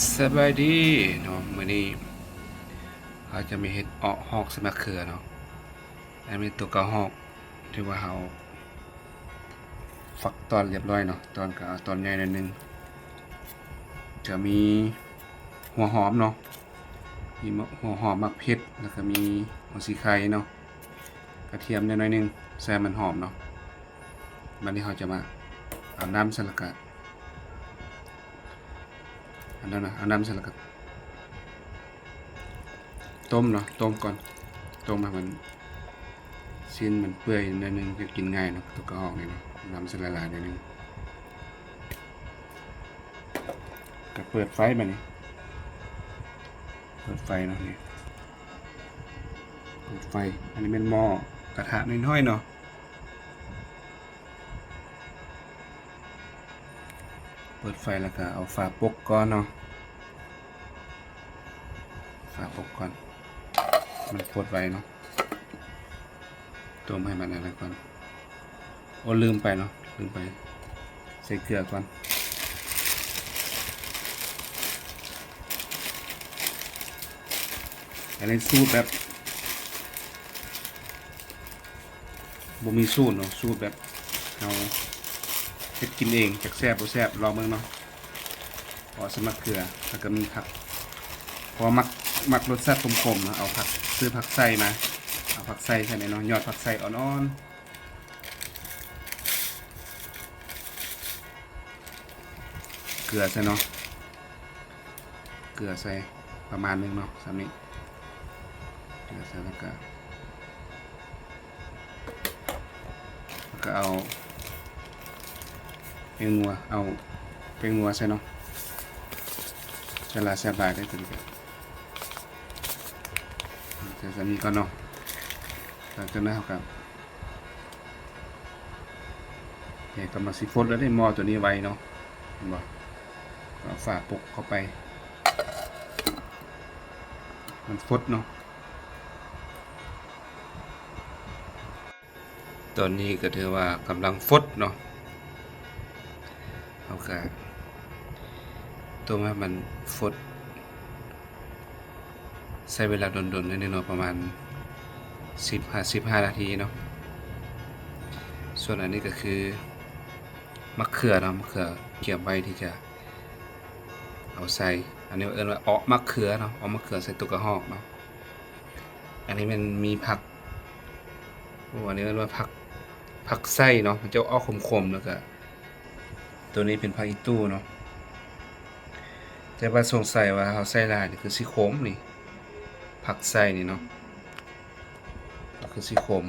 ສະບາຍດີເນາະ, ມື້ນີ້ເຮົາຈະມາເຮັດເອາະຮອກໃສ່ໝາກເຂືອເນາະ. ອັນນີ້ຕົວກະຮອກທີ່ວ່າເຮົາຝັກຕອນລຽບລ້ອຍເນາະ, ຕອນກະເອົາຕອນໃຫຍ່ໜ້ອຍໜຶ່ງ. ຈະມີຫົວຫອມເນາະ, ມີຫົວຫອມ, ໝາກເຜັດ, ແລ້ວກະມີຫົວສີໄຄເນາະ, ກະທຽມແດ່ໜ້ອຍໜຶ່ງ ໃສ່ໃຫ້ມັນຫອມເນາະ. ບາດນີ້ເຮົາຈະມາເອົານ້ຳໃສ່ ແລ້ວກະ ອັນນັ້ນນະ ເອົານ້ຳໃສ່ ແລ້ວກະຕົ້ມເນາະ, ຕົ້ມກ່ອນ, ຕົ້ມໃຫ້ມັນ ຊີ້ນມັນເປື່ອຍໜ້ອຍໜຶ່ງ ຈະກິນງ່າຍເນາະ ຕົວກະຮອກນີ້ເນາະ. ນ້ຳໃສ່ຫຼາຍໆໜ້ອຍໜຶ່ງ ກະເປີດໄຟບາດນີ້, ເປີດໄຟເນາະ, ນີ້ ເປີດໄຟ. ອັນນີ້ແມ່ນໝໍ້ກະທະນ້ອຍໆເນາະ. ເປີດໄຟແລ້ວກະເອົາຝາປົກກ່ອນເນາະ, ຝາປົກກ່ອນ, ມັນຟົດໄວເນາະ. ຕົ້ມໃຫ້ມັນອັນນັ້ນກ່ອນ. ໂອ້ ລືມໄປເນາະ, ລືມໄປ ໃສ່ເກືອກ່ອນ. ອັນນີ້ສູດແບບ ບໍ່ມີສູດເນາະ, ສູດແບບເຮົາເຮັດກິນເອງ, ຈັກແຊບບໍ່ແຊບ ລອງເບິ່ງເນາະ. ເອາະໃສ່ໝາກເຂືອ ແລ້ວກະມີຜັກ, ເພາະວ່າມັກ, ມັກລົດຊາດຂົມໆເນາະ, ເອົາຜັກ, ຊື້ຜັກໄຊມາ, ເອົາຜັກໄຊໃສ່ແດ່ເນາະ, ຍອດຜັກໄຊອ່ອນໆ. ເກືອໃສ່ເນາະ, ເກືອໃສ່ປະມານໜຶ່ງເນາະ, ສ່ຳນີ້. ເກືອໃສ່ແລ້ວກະ, ແລ້ວກະເອົາແປ້ງນົວ, ເອົາແປ້ງນົວໃສ່ເນາະ, ແຊບຫຼາຍແຊບຫຼາຍເດ້ ຕົວນີ້ກະ. ໃສ່ສ່ຳນີ້ກ່ອນເນາະ, ຫຼັງຈາກນັ້ນເຮົາກະ ແມ່ນກຳລັງຊິຟົດແລ້ວເດ້, ໝໍ້ໂຕນີ້ໄວເນາະ, ເຫັນບໍ່? ເອົາຝາປົກເຂົ້າໄປ ມັນຟົດເນາະ. ຕອນນີ້ກະຖືວ່າກຳລັງຟົດເນາະ, ເຮົາກະຕົ້ມໃຫ້ມັນຟົດ ໃຊ້ເວລາດົນໆໜ້ອຍໜຶ່ງເນາະ, ປະມານສິບຫາສິບຫ້ານາທີເນາະ. ສ່ວນອັນນີ້ກະຄືໝາກເຂືອເນາະ, ໝາກເຂືອກຽມໄວ້ທີ່ຈະເອົາໃສ່, ອັນນີ້ເອີ້ນວ່າເອາະໝາກເຂືອເນາະ, ເອາະໝາກເຂືອໃສ່ຕົວກະຮອກເນາະ. ອັນນີ້ແມ່ນມີຜັກ, ໂອ້ ອັນນີ້ເອີ້ນວ່າຜັກ, ຜັກໄຊເນາະ, ມັນຈະອອກຂົມໆ ແລ້ວກະ ໂຕນີ້ເປັນຜັກອີ່ຕູເນາະ, ແຕ່ວ່າສົງໄສວ່າເຮົາໃສ່ຫຼາຍນີ້ຄືຊິຂົມນີ້, ຜັກໄຊນີ້ເນາະ, ຄືຊິຂົມ.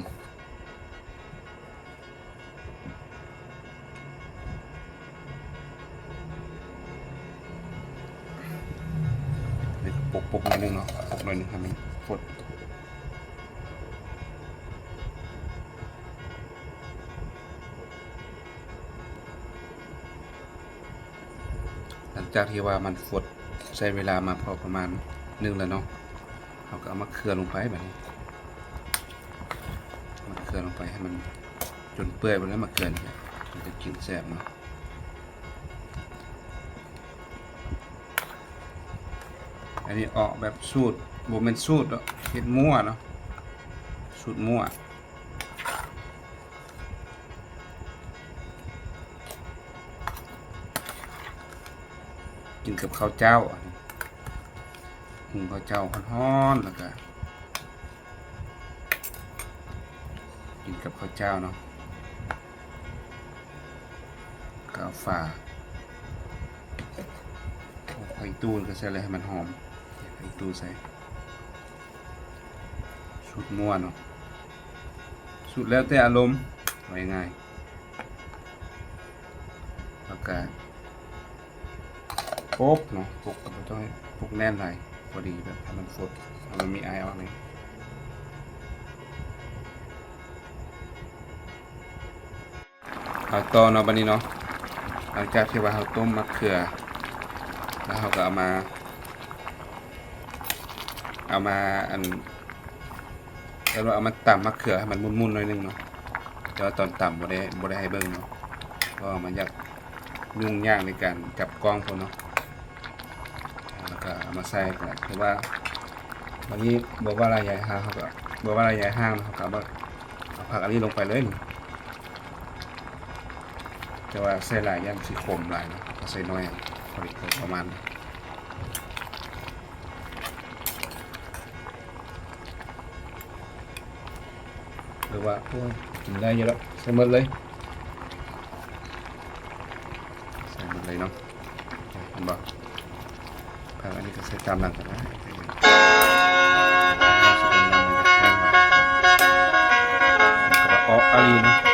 ນີ້ກະປົກໆໜ້ອຍໜຶ່ງເນາະ, ປົກໜ້ອຍໜຶ່ງໃຫ້ມັນຟົດ. ຫຼັງຈາກທີ່ວ່າມັນຟົດ ໃຊ້ເວລາມາພໍປະມານໜຶ່ງແລ້ວເນາະ, ເຮົາກະເອົາໝາກເຂືອລົງໄປບາດນີ້, ໝາກເຂືອລົງໄປໃຫ້ມັນຈົນເປື່ອຍໄປເລີຍ, ໝາກເຂືອນີ້ມັນຈະກິນແຊບເນາະ. ອັນນີ້ເອາະແບບສູດ, ບໍ່ແມ່ນສູດດອກ, ເຮັດມົ້ວເນາະ, ສູດມົ້ວ. ກິນກັບເຂົ້າເຈົ້າ, ຫຸງເຂົ້າເຈົ້າຮ້ອນໆ ແລ້ວກະກິນກັບເຂົ້າເຈົ້າເນາະ, ກະເອົາຝາ, ເອົາຜັກອີ່ຕູ່ກະໃສ່ເລີຍ ໃຫ້ມັນຫອມ, ໃສ່ຜັກອີ່ຕູ່ໃສ່. ສູດມົ້ວເນາະ, ສູດແລ້ວແຕ່ອາລົມ ເວົ້າງ່າຍໆ. ແລ້ວກະປົກເນາະ, ປົກກະບໍ່ຕ້ອງໃຫ້ປົກແໜ້ນຫຼາຍ, ພໍດີແບບໃຫ້ມັນຟົດ ໃຫ້ມັນມີອາຍອອກແດ່. ເອົາຕໍ່ເນາະ ບາດນີ້ເນາະ, ຫຼັງຈາກທີ່ວ່າເຮົາຕົ້ມໝາກເຂືອ ແລ້ວເຮົາກະເອົາມາ, ເອົາມາ ອັນ ເອີ້ນວ່າເອົາມາຕຳໝາກເຂືອໃຫ້ມັນໝຸ່ນໆໜ້ອຍໜຶ່ງເນາະ, ແຕ່ວ່າຕອນຕຳບໍ່ໄດ້, ບໍ່ໄດ້ໃຫ້ເບິ່ງເນາະ, ເພາະວ່າມັນຢາກຫຍຸ້ງຍາກໃນການຈັບກ້ອງພຸ້ນເນາະ. ແລ້ວກໍເອົາມາໃສ່ກໍໄດ້ ຫຼືວ່າ ບາດນີ້ບໍ່ວ່າລະໄຍຫ່າງ ເຮົາກໍ ບໍ່ວ່າລະໄຍຫ່າງ ເຮົາກໍເອົາ ເອົາຜັກອັນນີ້ລົງໄປເລີຍນີ້ ແຕ່ວ່າໃສ່ຫຼາຍຢ້ານຊິຂົມຫຼາຍເນາະ ກໍໃສ່ໜ້ອຍ ພໍດີພໍປະມານ. ຫຼືວ່າ ໂອ້ຍ ກິນໄດ້ຢູ່ແລ້ວ ໃສ່ໝົດເລີຍ ໃສ່ໝົດເລີຍເນາະ ເຫັນບໍ່? ອັນນີ້ກໍໃສ່ຕາມຫຼັງກໍໄດ້ ເອາະອີ່ຫຼີເນາະ.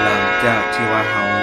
ຫຼັງຈາກທີ່ວ່າເຮົາ